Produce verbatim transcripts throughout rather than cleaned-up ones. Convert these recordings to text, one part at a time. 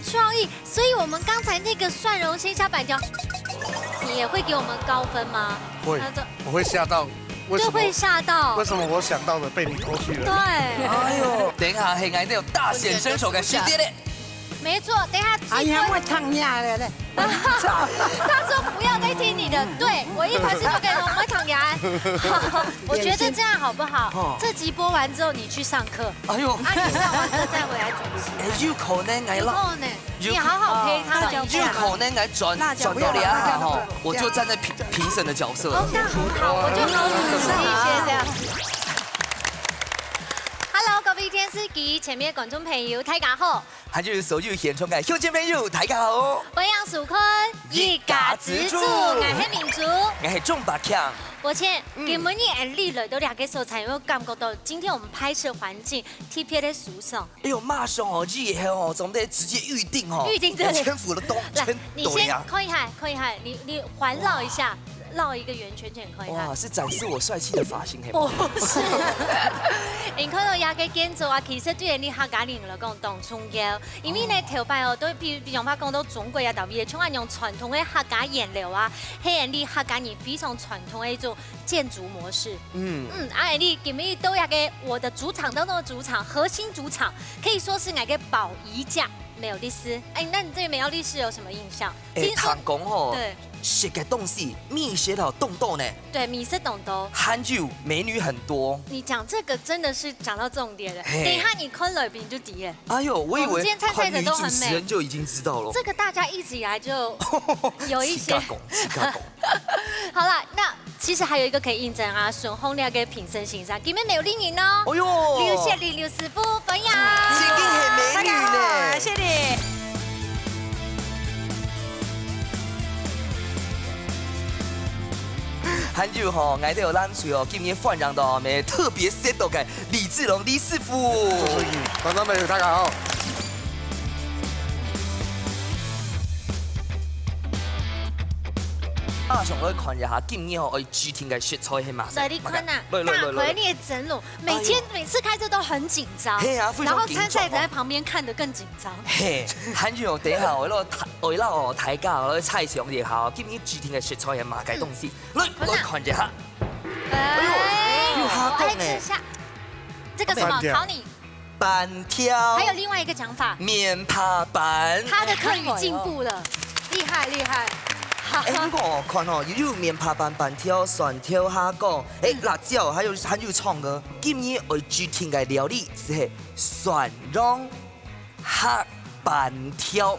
創意，所以我們剛才那個蒜蓉鮮蝦粄條，你也會給我們高分嗎？會，那這我會嚇到。為什麼？就會嚇到。為什麼我想到的被你偷去了？對。哎呦，等一下，係𠊎兜有大顯身手个時間咧。沒錯，等一下直播。哎呀，我燙呀了嘞。他說不要再聽你的，對，我一開始就跟你說，我會燙呀。我覺得這樣好不好？哦。這集播完之後，你去上課。哎呦。啊，你上完課再回來主持。哎，有可能哎啦。有可能。 你好好陪他們一下。有可能來轉，辣椒轉到你啊，不要了，辣椒不要了。吼，我就站在評，評審的角色了。哦，那很好，我就高度鼓勵一些這樣子。Hello，各位電視機前面的觀眾朋友，大家好。還有所有現場个鄉親朋友，大家好。歡迎收看一家之煮，𠊎係明珠。𠊎係鍾百強。抱歉，嗯。今晡日𠊎俚來到這個所在，有沒有感覺到今天我們拍攝環境特別的舒爽？ 哎呦，馬上哦，以後哦，總得直接預定哦。預定，對。全部都，來，全都呀。你先看一下，看一下，你，你環繞一下，繞一個圓圈圈，看一下。哇，是展示我帥氣的髮型，係嗎？不是。你看到這個建築啊，其實對𠊎俚客家人來講當重要，因為呢，哦。頭擺哦，都比，比方講到中國啊，特別像恁樣傳統个客家菸樓啊，係𠊎俚客家人非常傳統个一種建築模式。嗯。嗯，啊，你今日到這個我的主場當中的主場，核心主場， 可以說是𠊎个保儀架，沒有歷史。哎，那你對沒有歷史有什麼印象？哎，聽說，聽講吼，對。食个東西，美食吼，當多呢。對，美食當多。還有美女很多。你講這個真的是講到重點了。嘿。等一下你看來賓就知了。哎呦，我以為我們今天參賽者都很美。看女主持人就已經知道了。這個大家一直以來就有一些自家講，自家講。 好了，那其實還有一個可以印證啊，順風這個評審先生，今日沒有另人哦。哎呦。劉雪玲劉師傅，歡迎。正經係美女呢。大家好，謝謝。還有吼，𠊎兜有攬出哦，今日歡迎到乜特別set到个 李志龍李師傅。觀眾朋友，大家好。馬上來看一下，今日哦，愛指定个食材係麼个？來，你看啊，麼个？來，來，來，來。大腿你也整容，每天，哎呦。每次開車都很緊張，係啊，非常緊張哦。然後參賽者在旁邊看得更緊張。係，還有，等一下，𠊎摎大，𠊎摎哦，大家來猜想一下哦，今日指定个食材係麼个東西？嗯。來，看啊。來看一下。哎，哎呦，有蝦公哎。我愛吃蝦 這個什麼？粄條。考你。粄條。還有另外一個講法。面帕粄。他的客語進步了，厲害，厲害。好。哎，毋過哦，看哦，又有面帕粄、粄條、蒜頭、蝦公，哎，嗯。辣椒，還有，還有蔥个。今日愛指定个料理係蒜蓉 蝦粄條。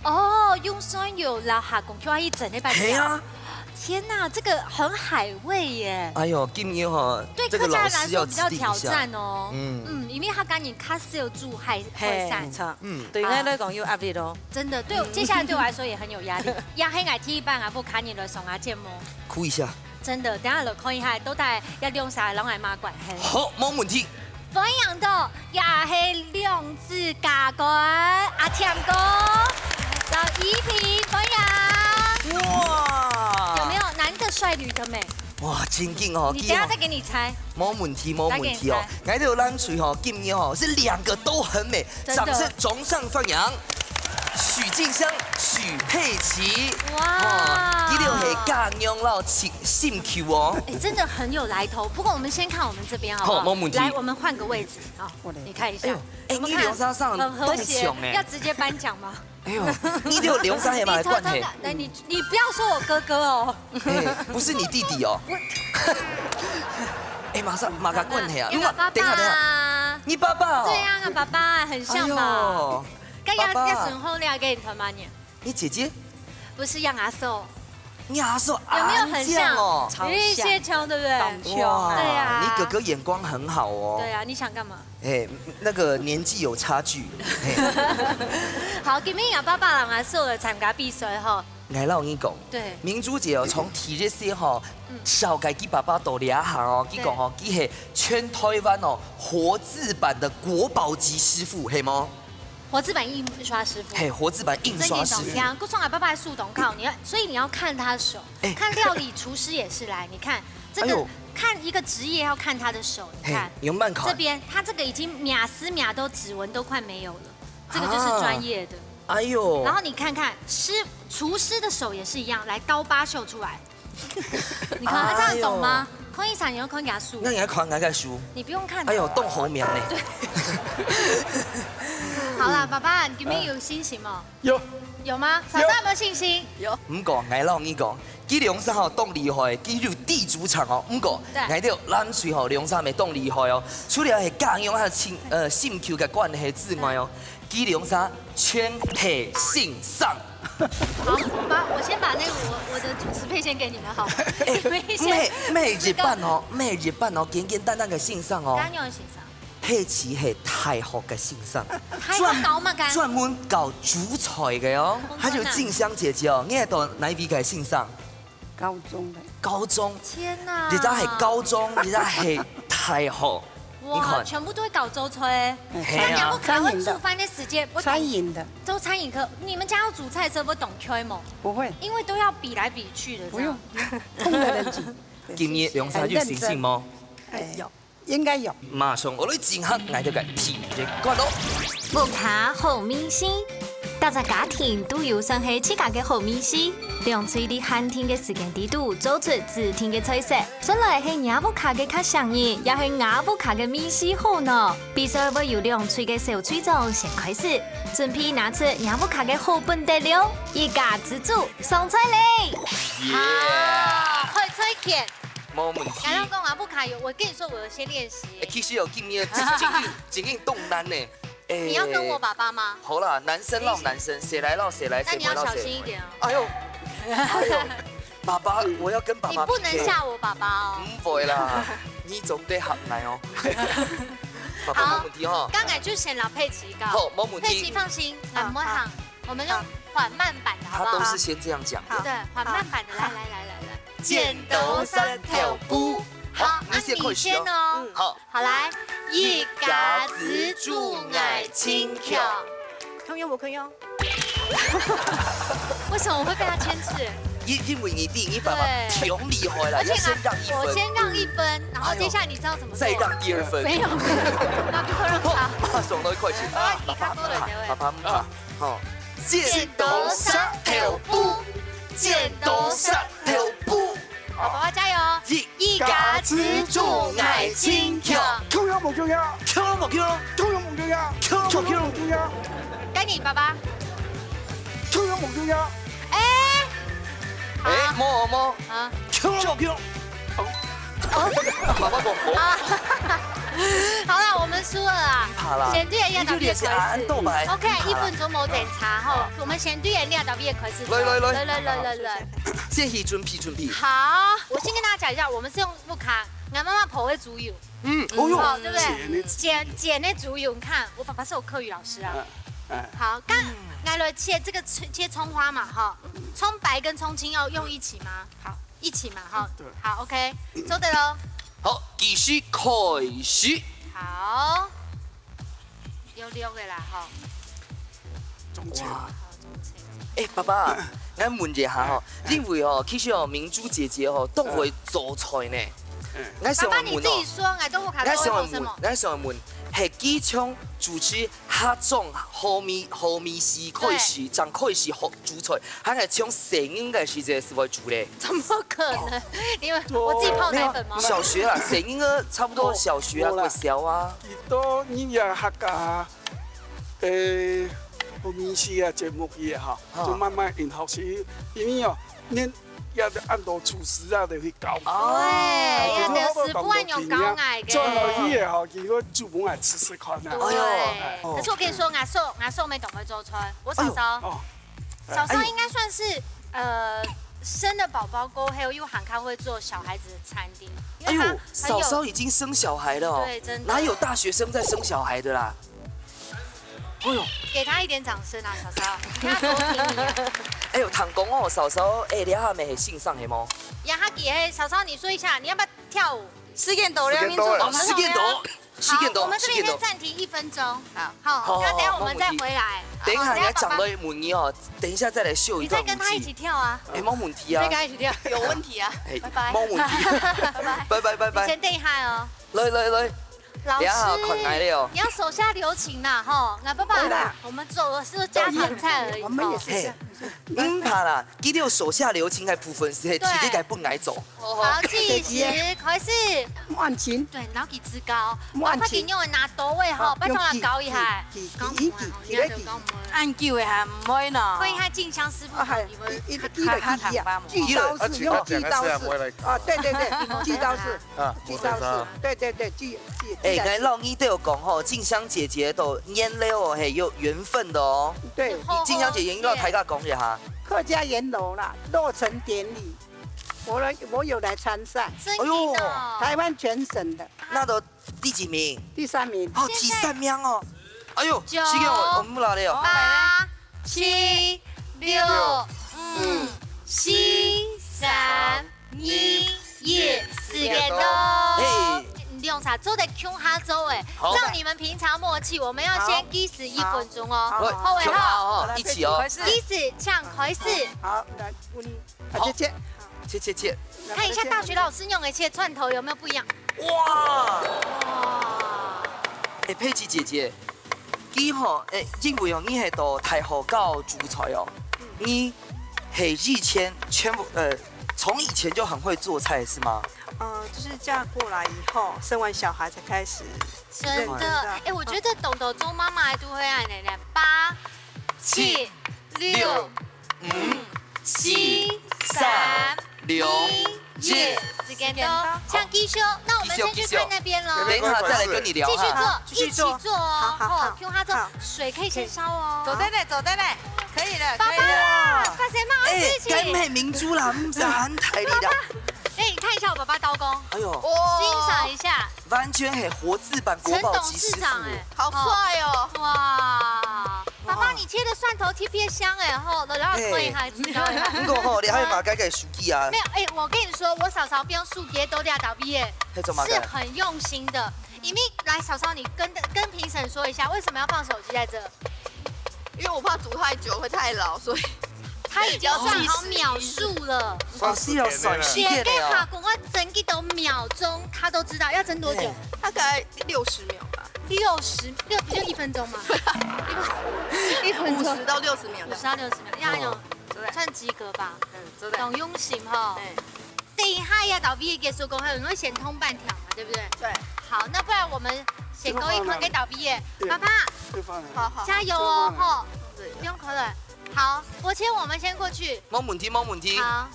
哦，用蒜蓉摎蝦公去整該粄條。係啊。天哪，這個很海味耶。哎喲，今日吼，對客家人來說比較挑戰哦。這個老師要指定一下。嗯。嗯，因為客家人較少煮海，係，海產。無錯。嗯。對𠊎來講有壓力咯。真的，對，嗯。接下來對我來說也很有壓力。也係𠊎第一擺啊，屋下人來上𠊎節目。哭一下。 真的，等下來看一下，到底這兩儕人愛麼關係。好，無問題。歡迎到，也係兩子家官，阿添哥，摎怡萍，歡迎。哇！有沒有男的帥女的美？哇，正經哦，你等下再給你猜。無問題，無問題哦。再給你猜。𠊎兜藍隊吼，今日吼，係兩個都很美，真的。掌聲掌上歡迎。 許靜香、許佩琪。哇。哦，佢兜係家娘摎親，心臼哦。哎，真的很有來頭。不過我們先看我們這邊好不好？好，無問題。來，我們換個位置啊，你看一下。哎喲，哎，有沒有看？你兩儕生得當像哎。很和諧，要直接頒獎嗎？哎喲，你兩儕係麼个關係？你偷偷的，來，你，你不要說我哥哥哦。哎，不是你弟弟哦。我，哎，麼个，麼个關係啊？你爸爸啊。你爸爸哦？對啊，爸爸很像吧？哎喲。 該也，爸爸。也順風了，該你團媽呢？你姐姐？不是，讓阿嫂。你阿嫂有沒有很像？恁像哦。有一些像，對不對？當像。哇，對啊。你哥哥眼光很好哦。對啊，你想幹嘛？哎，那個年紀有差距。嘿。好，今日有爸爸摎阿嫂來參加比賽吼。 𠊎摎你講，對。明珠姐哦，從第一世吼，嗯。紹介佢爸爸到這下哦，佢講吼，對。佢係全台灣哦，活字版的國寶級師傅，係無？活字版印刷師傅。嘿，活字版印刷師傅。真的很像，就像阿爸爸的速凍烤，你要，所以你要看他的手，哎。看料理廚師也是來，你看這個，哎喲。看一個職業要看他的手，你看，嘿，有慢烤。這邊，他這個已經搣絲搣到指紋都快沒有了，這個就是專業的。啊。哎喲，然后你看看，师-厨师的手也是一样，来刀疤秀出来。你看，哎喲，这样懂吗？看醫生，你要看牙术，那你要看牙个书。你不用看的。哎喲，动喉苗呢。对。好啦，爸爸，你今天有信心吗？有。有吗？嫂嫂有没有信心？有。毋过，我同你讲，佢兩儕吼，當厲害，佢有地主場哦。毋过，对，𠊎兜男士吼，兩儕也當厲害哦。除了係家用還有親，呃，心臼个關係之外哦， 佢兩儕全係先生。好，我把-我先把那个我-我的主持配线给你们好了。哎，你们先-毋係-毋係一般哦，毋係一般哦，簡簡單單个先生哦。家用先生。係係大學个先生。大學教麼个？專-專門教煮菜个哦。還有靜香姐姐哦，你係讀哪位个先生？ 高中的。高中。天哪！你知道係高中，你知道係大學。哇，你看。全部都會搞周吹。哎，係啊。那你要不趕快煮飯的時間，我懂。餐飲的。都餐饮科，你們家要煮菜的時候不懂 Q 嗎？不會。因為都要比來比去的這樣。不用，碰得很緊。今日兩儕有信心嗎？很認真。哎，有。 應該有。馬上，我來進行𠊎兜个第一關咯。屋下好味緒，逐隻家庭都有算係自家个好味緒。兩儕在限定个時間裡肚做出指定个菜色，算來係若屋下个較上癮，也係吾屋下个味緒好呢？比賽會由兩隊个小隊長先開始，準備拿出若屋下个好本底料，一家之煮上菜咧！耶！好，開菜前， 無問題。剛剛講啊，不卡有，我跟你說，我有先練習。哎，其實有今日真正真正當難呢。哎，你要跟我爸爸嗎？好啦，男生鬧男生，誰來鬧誰來，那你要小心一點哦。誰不會鬧誰不會。哎喲，哎喲，爸爸，我要跟爸爸你不能嚇我爸爸哦。PK。毋會啦，你總得合來哦。爸爸，好，無問題哦。剛才就先讓佩奇告。好，無問題。佩奇放心，來，莫行。 我們用緩慢版的好不好？他都是先這樣講的。對，緩慢版的，來來來來來。剪刀石頭布。好，好，你先開始哦。那你先哦。嗯。好。好，來，一家之煮𠊎盡強。可以用不可以用？為什麼我會被他牽制？因-因為你第一，你爸爸對。挺厲害啦，而且要先讓一分。我先讓一分，然後接下來你知道怎麼做？哎喲，再讓第二分。沒有，沒有，那不可以讓他。馬上都會開始。哎，你看過了，對不對？爸爸，爸爸，好。 剪刀石頭布，剪刀石頭布。好，爸爸加油！一家之煮𠊎盡強。強強無強強，強強無強強，強強無強強，強強無強強。該你，爸爸。強強無強強。哎，好。哎，莫哦，莫。啊。強強強強。 爸爸講，哦。啊，好了，我們輸了啊。毋怕啦，選對人要打別人開始。你就練習恁多擺。OK，毋怕啦。一分鐘無等差吼，我們選對人要打別人開始。來，來，來。來，來，來，來，來。先去準備，準備。好，我先跟大家講一下，我們是用屋下，𠊎媽媽婆會煮油。嗯，哦喲，好，對不對？剪的。剪，剪的煮油，你看，我爸爸是我客語老師啊。嗯，嗯。好，剛，嗯。來，來切這個，切蔥花嘛，哈，蔥白跟蔥青要用一起嗎？好。 一起嘛，哈。對。好，OK，做得咯。好，計時開始。好，有六个啦，哈。中間。哇。好，中間。哎，爸爸，𠊎問一下吼，因為吼，其實哦，明珠姐姐吼，都會做菜呢。嗯。𠊎想問哦，爸爸，你自己說，𠊎都不卡，𠊎想問，都會做什麼？𠊎想問，係自從主持 客庄好味，好味緒開始，對。正開始學煮菜，還係從細人个時節就會煮咧。怎麼可能？因為我自己泡奶粉嗎？小學啊，細人个差不多小學啊，哦，無啦。國小啊。佢到你也客家，呃，好味緒啊節目去哈，啊。就慢慢引學習，因為哦，恁 也得恁多廚師啊，就去教。哦。對，也得師傅恁樣教𠊎个。轉來去个吼，佢會煮分𠊎食食看啊。對。哎喲。可是我跟你說，阿叔，阿叔沒懂會做菜，我嫂嫂，哎喲，哦。嫂嫂應該算是，呃，生了寶寶過後又還較會做小孩子的餐廳，因為她很有，哎喲，嫂嫂已經生小孩了哦，對，真的。哪有大學生在生小孩的啦？ 哎喲。給她一點掌聲啊，嫂嫂，你看她多聽你啊。哎喲，聽講哦，嫂嫂，哎，這下乜係先生係無？呀，她給，哎，嫂嫂，你說一下，你要不要跳舞？時間到了，時間到了。民族廣播，時間到，好，時間到，我們這邊先暫停一分鐘。時間到。好，好，那等一下我們再回來。好，好，沒問題。等一下，好，等一下，你要講到，等一下再來秀一段舞技。你再跟她一起跳啊。哎，沒問題啊。你再跟她一起跳。有問題啊。哎，拜拜。沒問題。拜拜。拜拜，拜拜。你先等一下哦。來，來，來。老師，等一下看來了哦。你要手下留情啦，吼。來，爸爸，對啦。我們做的是家常菜而已，我們也是這樣。嘿，毋怕啦，佢兜手下留情个部分係，對。直接該分𠊎做。好，計時開始。慢行。對，然後佢自高，慢行。快點用拿刀位吼，拜託來搞一下。去，去，去，去，去，去。恁久个還毋會呢。問一下靜香師傅，啊，係，你們一，一，一，一，一，鋸刀式，用鋸刀式。啊，對，對，對，鋸刀式。 啊，鋸刀式，對，對，對，鋸，鋸，哎，鋸刀式。來，老二都有講吼，靜香姐姐都年老哦，嘿，有緣分的哦。對。靜香姐姐應該大家講一下。客家圓樓啦，落成典禮，我來，我有來參賽，真的哦。哎呦。台灣全省的。那都第幾名？第三名。哦，第三名哦。哎呦，九，時間我，我們來了哦。八，七，六，五，四，三， 二，一，時間到。嘿。你兩儕做得共下做誒，好。照你們平常默契，我們要先計時一分鐘哦。好。好，好，好，好，好，一起哦。計時，請開始。好，來，問你，啊，好。切，切。切，切，切。看一下大學老師用的切蒜頭有沒有不一樣？哇！哇。哎，佩琪姐姐， 佢吼，誒，因為哦，你係到大學教煮菜哦，你係以前全部，呃，從以前就很會做菜是嗎？呃，就是嫁過來以後，生完小孩才開始認真的。真的，誒，我覺得懂得做媽媽的都會恁樣呢。八，七，六，五，四，三，兩，一，時間到，請繼續。那我們先去看那邊咯。等一下再來跟你聊哈。繼續做，繼續做。一起做哦。好，好，好。吼，共下做，好。水可以先燒哦。做得了，做得了，可以了，爸爸，可以了。發生麼个事情？哎，該毋係明珠啦，毋係恁大力啦。爸爸，哎，你看一下我爸爸刀工。哎呦。哇。欣賞一下。完全係活字版國寶級師傅。陳董事長，哎。好帥哦。哇。 爸爸，你切的蒜頭特別香哎，吼，來，來，嘿。可以，還知道一下。毋過吼，你還有麼个个手機啊？沒有，哎，我跟你說，我嫂嫂放手機都在這位哎，係做麼个？是很用心的。因為，來，嫂嫂，你跟，跟評審說一下，為什麼要放手機在這？因為我怕煮太久會太老，所以她已經算好秒數了。哦，是哦，算時間的哦。姐，跟她講，我蒸幾多秒鐘，她都知道，要蒸多久？嘿。大概六十秒吧。 六十，六，不就一分鐘嗎？一分鐘。五十到六十秒這樣。五十到六十秒，這樣有，嗯，做得。算及格吧？嗯，做得。當用心吼。對。等一下呀，倒閉結束過後，你會先通半條嘛，對不對？對。好，那不然我們先勾一塊給倒閉耶，對。爸爸，對方來。好，好。加油哦，吼。對。不用渴了。好，伯謙，我們先過去。無問題，無問題。好。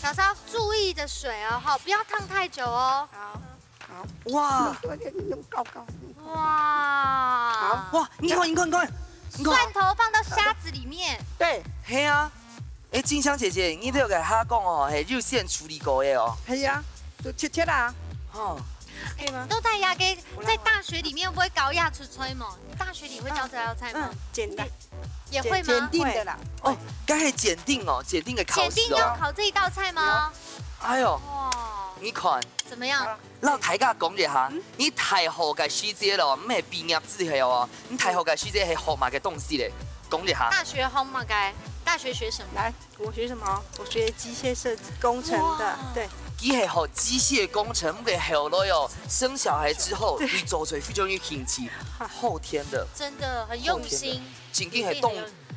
嫂嫂，注意著水哦，吼，不要燙太久哦。好。 好。哇。用高高。哇。好。哇，你看，你看，你看，你看。蒜頭放到蝦子裡面。對。係啊。誒，靜香姐姐，你這个蝦講哦，係，預先處理過个哦。係啊，就切切啊。哦。可以嗎？都在家給，在大學裡面會教這道菜嗎？大學裡會教這道菜嗎？嗯，簡單。也會嗎？檢定的啦。哦，該係檢定哦，檢定个考試哦。檢定要考這一道菜嗎？哎呦，哇。你看。怎麼樣？ 摎大家講一下，嗯？你大學个時節咯，毋係畢業之後哦，你大學个時節係學麼个東西咧？講一下。大學學麼个？大學學什麼？來，我學什麼？我學機械設計工程的，哇。對。佢係學機械工程，毋過後來哦，生小孩之後，對。佢做出來非常有興趣，後天的。真的很用心。後天的。 正經係當，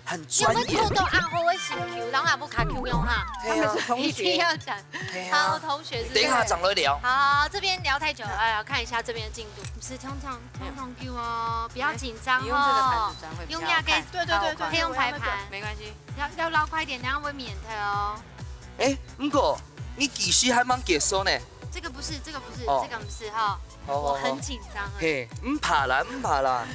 很專業。有沒有偷偷暗號會請求，然後也不卡Q用哈？對啊。他們是同學。一定要講。對啊。好，同學是不是？等一下轉來聊。好，這邊聊太久了，哎呀，看一下這邊的進度。毋係，通常，通常Q哦，不要緊張哦。你用這個盤子轉會比較好看。用那個，對，對，對，對，可以用排盤。沒關係。要，要撈快一點，等下會免的哦。誒，毋過，你計時還吂結束呢。這個不是，這個不是，哦。這個不是哈。好，好，好。我很緊張啊。嘿，毋怕啦，毋怕啦。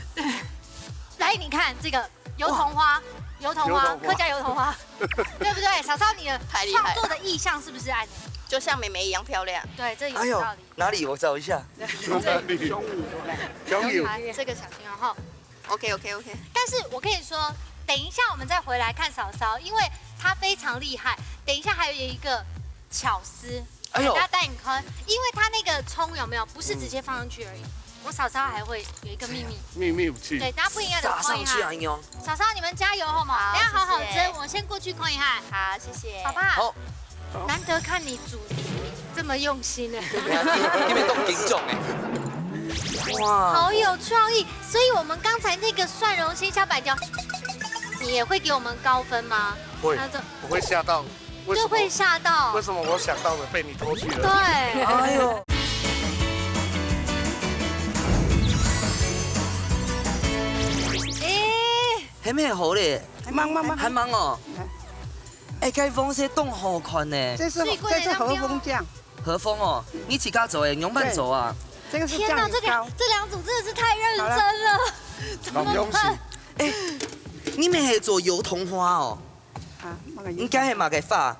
來，你看這個。 油桐花，哇。油桐花，油桐花。客家油桐花，對不對？嫂嫂，你的太厲害了。創作的意象是不是恁樣？就像妹妹一樣漂亮。對，這有道理。哎呦，哪裡？我找一下。對。胸有，胸有。好，這個小心哦，哈。OK，OK，OK。但是我跟你說，等一下我們再回來看嫂嫂，因為她非常厲害。等一下還有一個巧思，哎呦。等下帶你看，因為她那個蔥有沒有，不是直接放上去而已。嗯。 我嫂嫂還會有一個秘密。秘密武器。對，大家不應該都看一下。撒上去啊，應用。嫂嫂，你們加油好嗎？好，等一下好好蒸，謝謝。我先過去看一下。好，謝謝。爸爸，好。難得看你煮這麼用心欸。對啊，你，你們都緊張欸。哇，好有创意。所以我们刚才那个蒜蓉鲜虾粄条，你也会给我们高分吗？会，那这我会吓到。为什么？就会吓到。为什么我想到的被你偷去了？对。哎呦。哎。还没好嘞。还忙，忙，忙。还忙哦。哎，该黄色当好看呢。这是，这是和风酱。 和风哦，你自家做的，仰般做啊？对，这个是天哪，这两，酱油膏。这两组真的是太认真了，好了。怎么办？哎，你们还做油桐花哦？啊，那个油桐花。应该还蛮个发。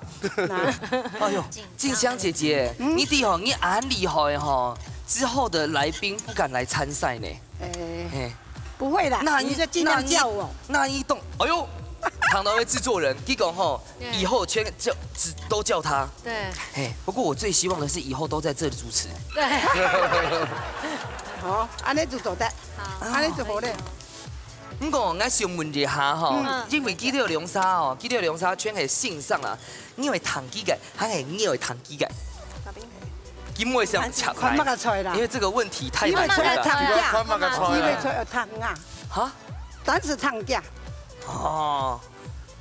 哎呦，静香姐姐，嗯？你的吼，你恁厉害吼，之后的来宾不敢来参赛呢。哎，嘿。不会啦，那一，你就尽量叫我。那一，那一栋，哎呦，唐导演制作人，你讲吼，对。以后全叫，只，都叫他。对。嘿，不过我最希望的是以后都在这里主持。对。好，安尼就做得，好。安尼就好咧。毋过，我想问一下吼，嗯。因为佢兜两儕哦，佢兜两儕全系先生啊，你会弹吉个，还是你会弹吉个？佢毋會想插來，看麼个菜啦？因為這個問題太難了。你會出來彈吉？看麼个菜啦？你會出來彈啊？哈？但是彈吉。哦。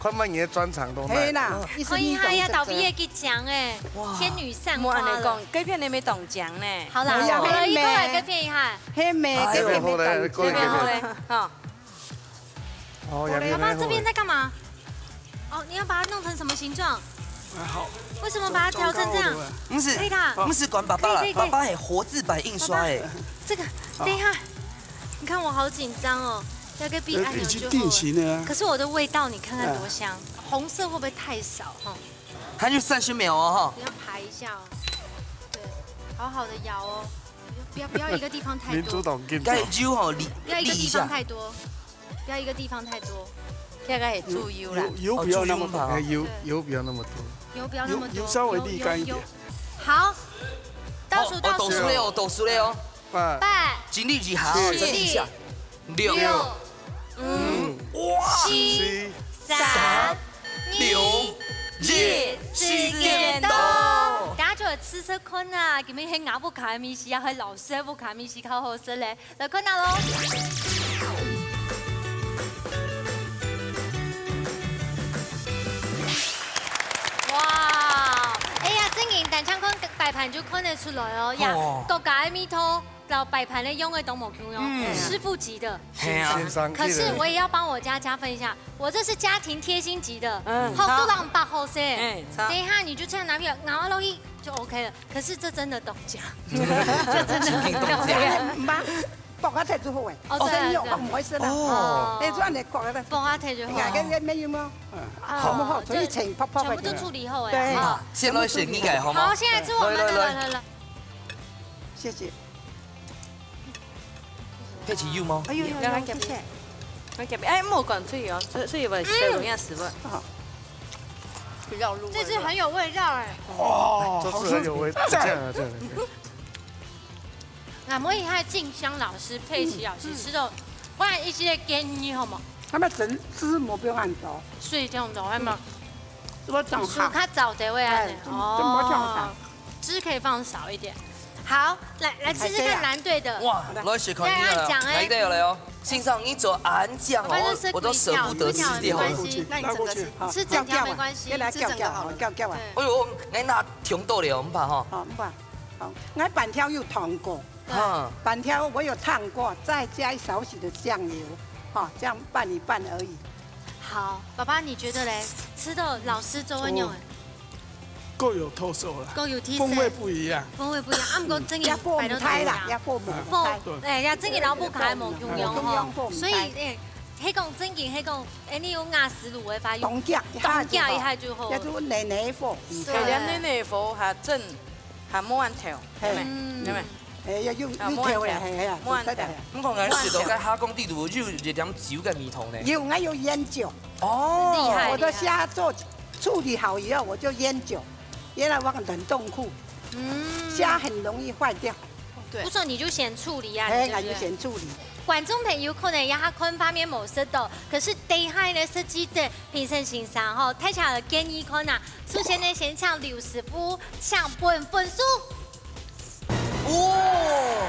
看嘛，你的專長都來。嘿啦，嗯。意思你懂這个。可以哈呀，倒闭也给讲哎，哇。天女散花了。莫安尼讲，该片你没懂讲呢。好啦，不要，好了，一块来，嘿咩。该片一下。嘿咩，哎呦，该片没懂讲。好嘞，过来，这边好嘞，好。哦，好嘞。爸爸，这边在干嘛？哦，你要把它弄成什么形状？啊，好。为什么把它调成这样？超高的。不是，可以啦。不是管爸爸了，可以，可以，可以。爸爸也活字版印刷哎。爸爸，这个，好。等一下，你看我好紧张哦，要个闭按钮就好了。呃，已经定型了啊。可是我的味道，你看看多香。哎。红色会不会太少哈？还有三十秒哦哈。你要排一下哦。对，好好的摇哦，不要，不要一个地方太多。民主党更该油哦，理，不要一个地方太多。理一下。 不要一个地方太多。这个很注油啦。油，油不要那么多，哦，注油吧。哎，油，对。油不要那么多。油不要那么多，油，油稍微沥干一点。油，油，油。好，倒数，好，倒数。我倒数了哦，倒数了哦。八、八、精力一下，七、精力一下。六、六、五、哇，七、七、三、三、二、一，时间到。大家就有试试看啊，你们很咬不卡的米西啊，很老师的不卡米西，好好吃嘞。 来看下咯。哇，哎呀，正經單淨看擺盤就看得出來哦，呀，哦。各家个味道，摎擺盤个用个都無共樣，嗯。師傅級的。係啊。先生級的。可是我也要幫我家加分一下，我這是家庭貼心級的，嗯，好，好。都讓八號噻。哎，好。等一下你就這樣拿去咬落去就OK了。可是這真的當假，這真的當假。媽， 剝下忒就好誒。哦，對啊，對啊。生肉，哦，毋好食啦。哦。哎，就恁樣剝下忒。剝下忒就好。你看，這，這沒有嗎？嗯。哦，好，好，就所以全泡泡的。全部都處理好誒。對。啊，先來選一個，好嗎？好，現在是我們的，來，來，來。來，來，來。謝謝。佩奇有嗎？哎呦，哎呦，哎呦，謝謝。哎，莫管水哦，水，水有無？水有影是無？嗯。好。不要入味了。這隻很有味道誒。哦，這隻很有味道。好吃。這樣啊，這樣啊，這樣啊。 那麼一下靜香老師、佩奇老師，嗯，嗯。吃到，我有一些建議好無？他們整隻沒有辦法哦。水這樣的，還嘛，嗯。我講哈。手較燥的位啊，哎，這，這沒辦法。哦，汁可以放少一點。好，來，來吃吃看藍隊的。哇，來試看你啊，來，來，講欸。藍隊來哦。先生，你做恁靚哦，我，我都捨不得吃掉。沒關係，那你整個吃，好，吃整條沒關係，叫，叫，好了，吃整個好了。叫，叫啊。對。哎呦，𠊎拿忒多了，毋怕哈。好，毋怕。 好，𠊎粄條有燙過。哈。粄條我有燙過，再加一少許的醬油，哈，這樣拌一拌而已。好，爸爸，你覺得嘞？食到老師做个樣仔？哦，各有特色啦，各有特色。風味不一樣。風味不一樣，啊，毋過正經也無毋大啦，也無毋大。無，哎呀，正經摎屋下無共樣吼。無共樣，無毋大。所以，哎，係講正經，係講，哎，你有瓦斯爐个話，用當遽一下就好。當遽一下就好。也就奶奶火。係啊，奶奶火較正。 還無恁透，嘿。係無？嗯。係無？哎，要用，啊，用透个，無恁透。嘿，嘿，無恁透。對，對，對。毋過𠊎食到該蝦公底肚有一點酒个味道呢。有，𠊎有醃酒。哦。厲害，我都蝦做處理好以後，我就醃酒，原來我冷凍庫，嗯。蝦很容易壞掉。對。不錯，你就先處理啊，嘿，你對不對？𠊎就先處理。觀眾朋友可能也還看畫面無食到，可是等一下呢，設計的評審先生吼，大家个建議看啊， 首先呢，先請劉師傅請分分數。哦，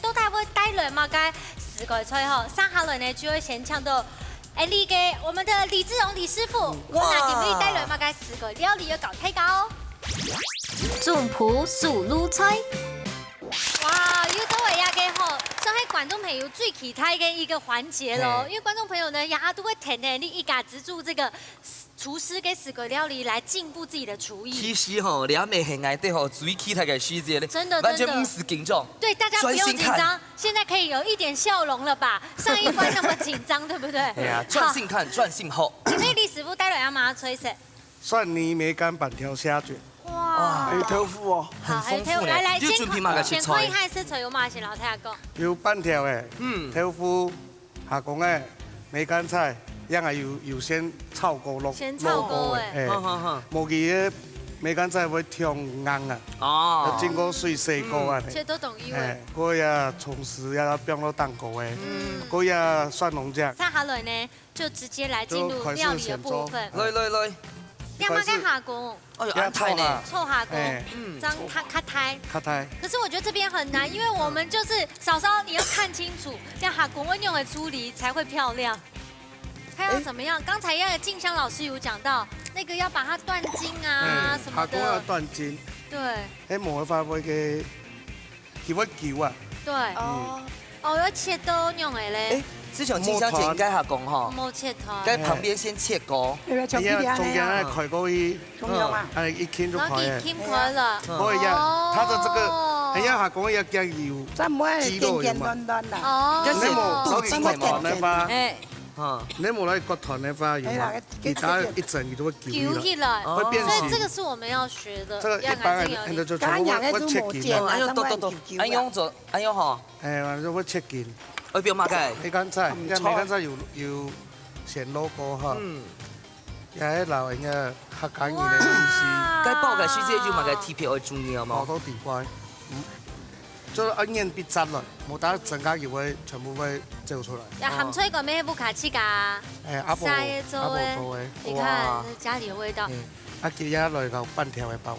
到底會帶來麼个四季菜吼？接下來呢，就會先請到，哎，李个，我們的李志榮李師傅，哇看下今日帶來麼个四季料理要教大家哦。總舖手路菜。哇，又到了這个吼，算係觀眾朋友最期待的一個環節咯，嘿因為觀眾朋友呢，也都會聽呢，你一家之煮這個廚師个四季料理來進步自己的廚藝。其實吼，這乜係𠊎兜吼最期待个時節咧，真的完全真的毋使緊張。對，大家不用緊專心看張，現在可以有一點笑容了吧？上一關那麼緊張，對不對？哎呀，專心看，專心學。好，今日李師傅帶來麼个菜色？蒜泥梅干粄條蝦卷，哇還有豆腐哦，好，還有很豐富呢來來，你有準備麼个先食材看一下食材有麼个，先老師講。有粄條个，嗯豆腐、蝦公个、梅干菜，也還有有先炒過落，先炒過个落過个，好好好無佢个梅干菜會忒硬啊，哦要經過水洗過啊。這都懂意味。哎，過呀，蔥絲也放落當過个，過呀，蒜蓉醬，接下來呢，就直接來進入料理的部分。來來來，這麼个蝦公，哎呦，恁大呢。臭蝦公哎，嗯這樣它它胎。較大。可是我覺得這邊很難，因為我們就是嫂嫂，你要看清楚，這蝦公要用的處理才會漂亮。它要怎麼樣？剛才那個靜香老師有講到，那個要把它斷筋啊什麼哎，蝦公要的。斷筋，對哎，無辦法會个，佢會勼啊。對，哦，哦，要切到用的嘞哎，，之前靜香姐應該還講吼，無切斷。該旁邊先切過。你要像哎呀，這樣中間愛啊，開過去，中央啊，哎，一牽就開了。然後你切開了。可以呀，它的這個，哎呀，蝦公要加油，這毋會簡簡單單啦。哦，該是你無肚子裡面嘛落去割斷个話，哎，嗯，你無來割斷个話，有嗎？哎呀其他一整你都會勼勼起來。哦會變形。所以這個是我們要學的，這個一般人很多就全部會切筋當然的。那種哎，用做，哎，用吼，哎，反正會切筋。會變麼个？梅干菜，你看梅干菜有有先落過哈，嗯，也係老人家客家人的意思。該包个時節有麼个特別愛注意个無？好多地瓜，嗯，就是要面必扎了，無打整個油會全部會走出來。要鹹菜乾咩？不卡氣噶。哎，阿婆曬做的阿婆做的，你看家裡的味道。嗯，啊，佢也來搞半條的包，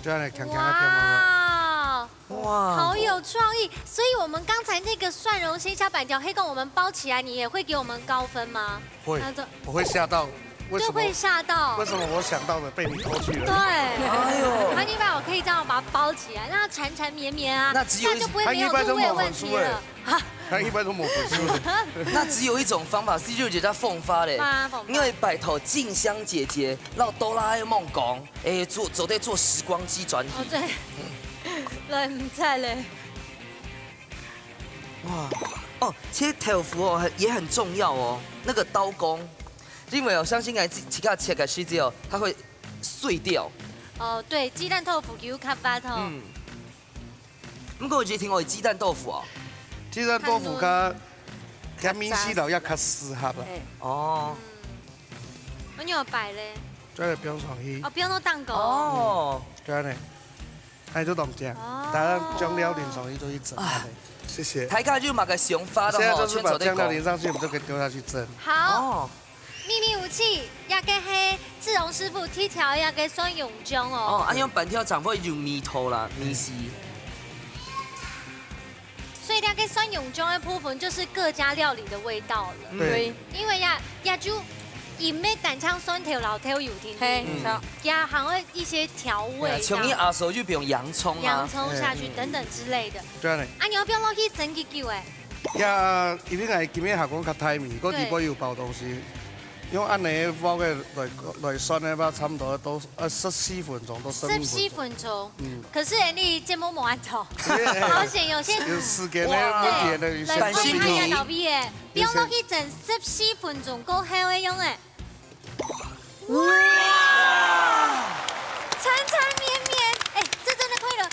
這樣來強強的偏了。哇，哇，好有創意！所以我們剛才那個蒜蓉鮮蝦粄條，黑跟我們包起來，你也會給我們高分嗎？會那這，我會嚇到，為什麼？就會嚇到為。什麼我想到的被你偷去對，了？哎呦，它一般我可以這樣把它包起來，讓它纏纏綿綿啊，那只有一這樣就不會沒有入味的問題了。哈，他一般都沒有分數的。那只有一種方法，係就係佢放花咧放花放花。因為拜託靜香姐姐，摎哆啦A夢講，哎，做做得做時光機轉體。哦對，來毋知咧。哇，哦，切豆腐哦，很也很重要哦，那個刀工，因為我相信哎，自自家切个時節哦，它會碎掉。哦，對，雞蛋豆腐有較滑吼。嗯，不過我覺得挺好的雞蛋豆腐哦。雞蛋豆腐跟甜米西老要較適合了，哦，我牛排咧，這個不用上去，哦，不用弄蛋糕。哦，對啊呢。哎，就當靚。哦。大家將料淋上去就去蒸。哎。謝謝。大家有麼个想法都好，現在就是把醬料淋上去，全做得講。我們就可以丟下去蒸。好。哦。祕密武器，這個係志榮師傅特調个蒜蓉醬哦。哦，恁樣粄條正會有味道啦，味緒。所以這個蒜蓉醬个部分就是各家料理个味道了。嗯。對。因為這，這就，佢毋係單淨蒜頭摎豆油定定。嘿，嗯。著。佢還有一些調味這樣。對啊，像你阿嫂就放洋蔥啊。洋蔥下去等等之類的。嗯。對啊。啊，你愛放落去蒸幾久欸？ 呀，因為𠊎今日下工較大味，个底背有包東西，用恁樣个鑊个來，來算个話，差不多都，呃，十四分鐘到十五分鐘。十四分鐘。嗯。可是欸，你節目無恁長。因為，欸，好險有些有時間个問題呢，哇，有些半新皮。不用落去蒸十四分鐘過後个樣欸。 哇！纏纏綿綿，欸，這真的可以了，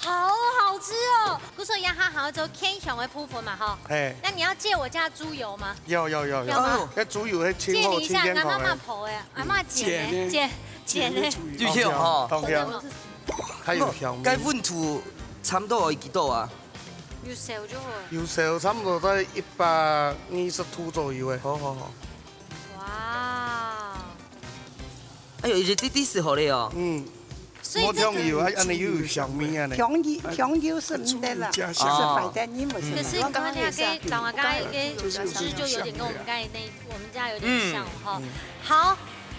好好吃哦。不是說壓哈好像只有牽熊的部分嘛，哈。嘿。那你要借我家豬油嗎？有，有，有，有。有嗎？哎呦。該豬油還清好，借你一下，清健康的。拿媽媽婆欸，阿嬤剪欸，嗯，剪欸。剪，剪欸。剪豬油。有香哈。當香。真的嗎？還有香味。該溫度差不多有幾度啊？有燒就好了。有燒，差不多在一百二十度左右欸。好，好，好。 哇。哎喲，一滴滴就好了哦。嗯。所以這個無香油，哎，恁樣又有香味啊呢。香油，香油係毋得啦，係壞个，你毋係。可是剛剛那個，剛剛那個，是不是就有點跟我們剛才那，我們家有點像哈？嗯。嗯。好，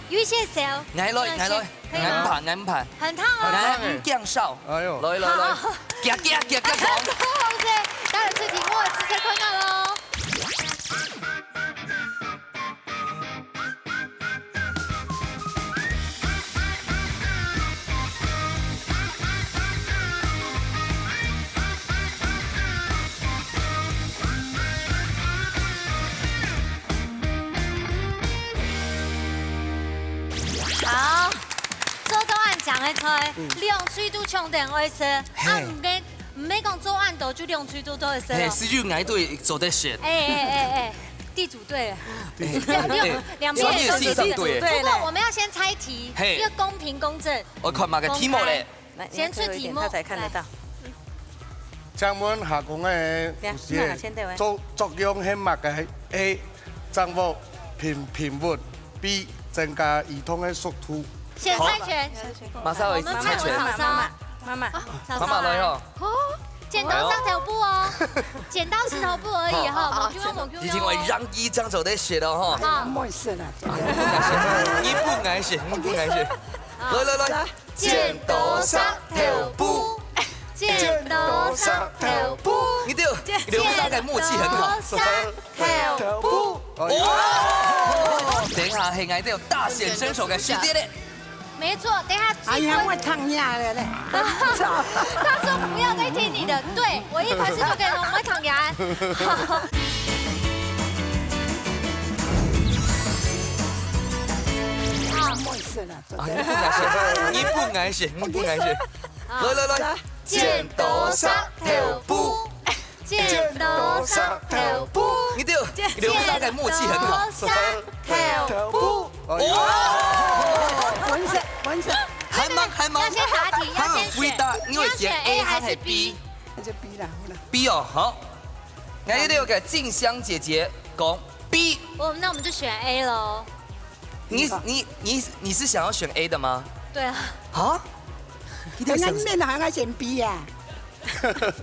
有一些燒，𠊎來，𠊎來，可以嗎？𠊎毋怕，𠊎毋怕。很燙哦。來，你介紹。哎喲。來，來，來。好。夾，夾，夾，夾，夾。OK，當然出題目直接看到咯。 好，做到恁靚个菜，嗯。兩喙都唱得愛食，啊，嘿。毋免 毋係講做恁多就兩喙都做得食咯。嘿，係有𠊎都會做得食。哎，哎，哎，哎，地主隊了。哎，兩邊，哎，兩邊也都是地主隊。專業欣賞隊。不過我們要先猜題，嘿。要公平公正。我看麼个題目咧？公開。來，先出題目。你要推一點，他才看得到。來。請問下降个，呀，有些，那先對位。作，作用係麼个？A，掌握平，平穩。B，增加移動个速度。選猜權。好。馬上有猜權。我們派我們嫂嫂。媽媽，媽媽。哦，嫂嫂啊。媽媽來哦。 哦，剪刀石頭布哦，哎喲。剪刀石頭布而已哈，哦，哦，目睭啊，目睭哦。已經會讓一張手在寫了哈。好。哎，毋好意思啦。啊，你不敢寫，你不敢寫，你不敢寫。好。來，來，來。來，剪刀石頭布。剪刀石頭布。你對，剪，兩儕个默契很好。剪刀石頭布。哦，等一下，係𠊎兜大顯身手个時節咧。 沒錯，等一下最後，哎呀，我燙牙了嘞。他說不要再聽你的，對，我一開始就跟你說，我會燙牙。好。不好意思啦，啊，你不敢寫，你不敢寫，你不敢寫。好。來，來，來。剪刀石頭布。 剪刀石頭布。你對，剪，兩儕个默契很好。剪刀石頭布。哦。哦。穩陣，穩陣。還蠻，還蠻，要先答題，要先選。還蠻回答，你會選，你要選A還係B？那就B啦，好啦。B哦，好。那一定有個靜香姐姐講B。哦，那我們就選A咯。你，你，你，你是想要選A的嗎？對啊。啊？一定要想，人家面好像選B啊。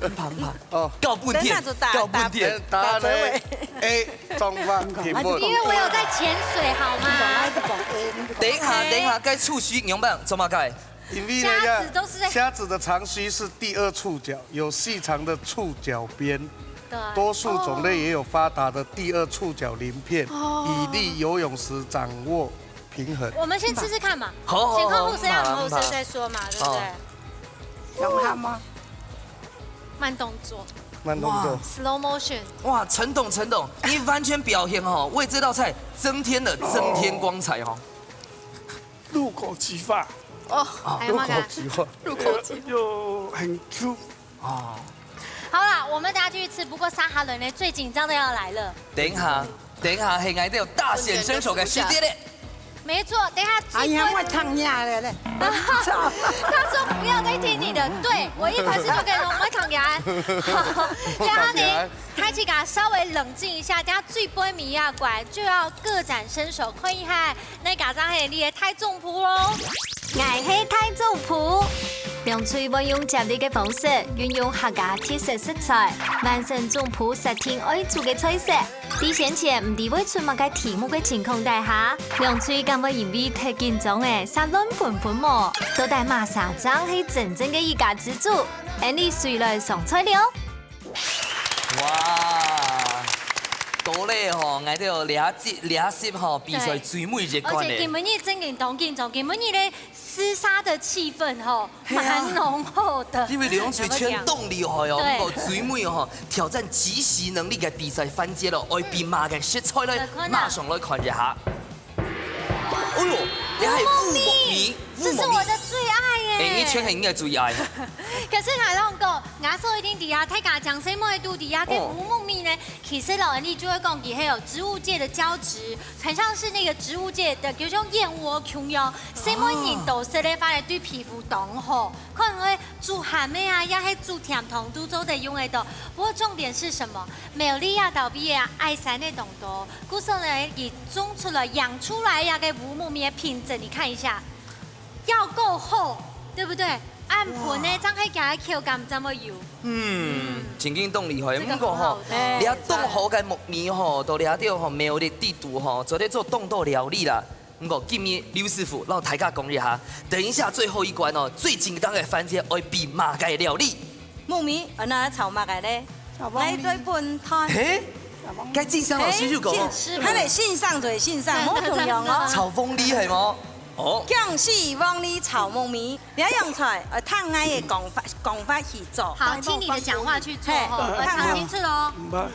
毋怕，毋怕。哦。搞半天，等下就打，搞半天。答案呢？A，掌握平穩。因為我有在潛水，好嗎？等一下，OK。等一下，該觸鬚仰般做麼个？因為呢，蝦子都是在，蝦子的長鬚是第二觸角，有細長的觸角邊。對。多數種類也有發達的第二觸角鱗片，哦。以利游泳時掌握平衡。我們先吃吃看嘛。好，好，先看後生，好，讓後生再說嘛，好，對不對？好。 用它嗎？慢動作。慢動作。哇。Slow motion。哇，陳董，陳董，你完全表現哦，為這道菜增添了增添光彩哦。入口即化。哦，還有那個入口即化。入口即化。又很Q。哦。好啦，我們等下繼續吃，不過沙哈倫呢，最緊張的要來了。等一下，等一下，係𠊎兜大顯身手个時節咧。 沒錯，等一下最後，哎呀，我燙牙了嘞。他说不要再听你的，对，我一开始就跟你说，我会扛起来。然后呢，大家稍微冷静一下，等下最背尾啊，果然就要各展身手，看一下那家长系列太中谱哦。 𠊎係大總舖。兩隊會用接力个方式，運用客家特色食材，完成總舖設定愛煮个菜色。在先前毋知會出麼个題目个情況底下，兩隊敢會因為忒緊張而煞亂紛紛無？到底麼儕正係真正个一家之煮？𫣆俚隨來上菜了。 哇，到了吼，𠊎兜這集這集吼比賽最尾一關了。而且今晡日正經當緊張，今晡日个廝殺个氣氛吼，係啊。蠻濃厚的。因為兩隊全當厲害哦，對。毋過最尾吼，挑戰即席能力个比賽環節咯，愛比麼个食材咧，來看啊。馬上來看一下。 哎喲，這還有烏木米，這是我的最愛耶。哎，你全係你个最愛。可是𠊎同你講，𠊎所一定知啊，大家講細妹肚底下个烏木米呢，其實老人家就會講，佢係有植物界的膠質，很像是那個植物界的，比如說燕窩、瓊瑤，細妹人都食个話呢，對皮膚當好。可能會煮鹹个啊，也係煮甜湯都做得用得到。不過重點是什麼？苗栗啊，到尾啊，愛山个當多，故所呢，佢種出來、養出來呀个烏木米个品質，你看一下，要夠厚，對不對？恁脣呢，哇。正係佢个口感正會有。嗯，正經當厲害。這個很好。毋過吼，哎，這當好个木米吼，到這兜吼苗栗地肚吼，做得做當多料理啦。 毋過今日劉師傅摎大家講一下，等一下最後一關哦，最緊張个環節愛比麼个料理？木米，呃，拿來炒麼个咧？炒黃梨。來對本攤。嘿，該靜香老師又講哦。嘿，佢个欣賞就係欣賞，無共樣哦。炒黃梨係無？哦。薑絲黃梨炒木米，這樣菜，呃，聽𠊎个講法，講法去做。好，聽你的講話去做吼，嘿，呃，聽清楚哦。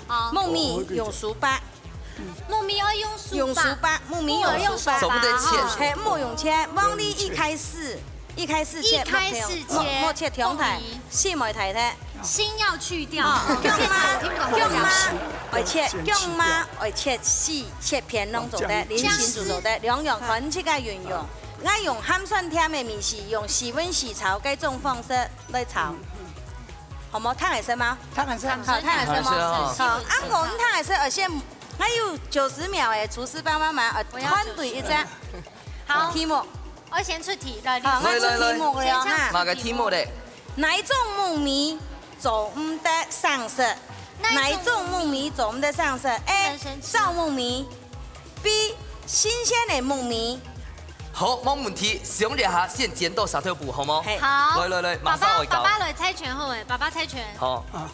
好。木米用手剝， 木米愛用手剝。用手剝，木米用手剝。手剝。捨毋得切。嘿，莫用切，黃梨一開始，一開始切，一開始切，莫，莫切忒大，木米。心愛大忒。心要去掉。哦，薑嫲，薑嫲愛切，薑嫲愛切絲，切片攏做得，哦，這樣。菱形都做得，兩樣看自家運用。𠊎用鹹酸甜个味緒，用四炆四炒該種方式來炒。好無？燙个色嗎？燙个色。好，燙个色嗎？燙个色哦。好，啊，毋過燙个色，而且 還有九十秒誒，廚師幫幫忙，呃，我要團隊一下。九十秒。好。題目。我先出題，來，好，你先。𠊎出題目了哈。先講題目。麼个題目咧？哪一種木米做毋得生食？哪一種木米？哪一種木米做毋得生食？A，不能生吃。燥木米。B，新鮮个木米。好，無問題，想一下，先剪刀石頭布，好無？嘿。好。來來來，馬上會到。爸爸，爸爸來猜拳好誒，爸爸猜拳。好。啊。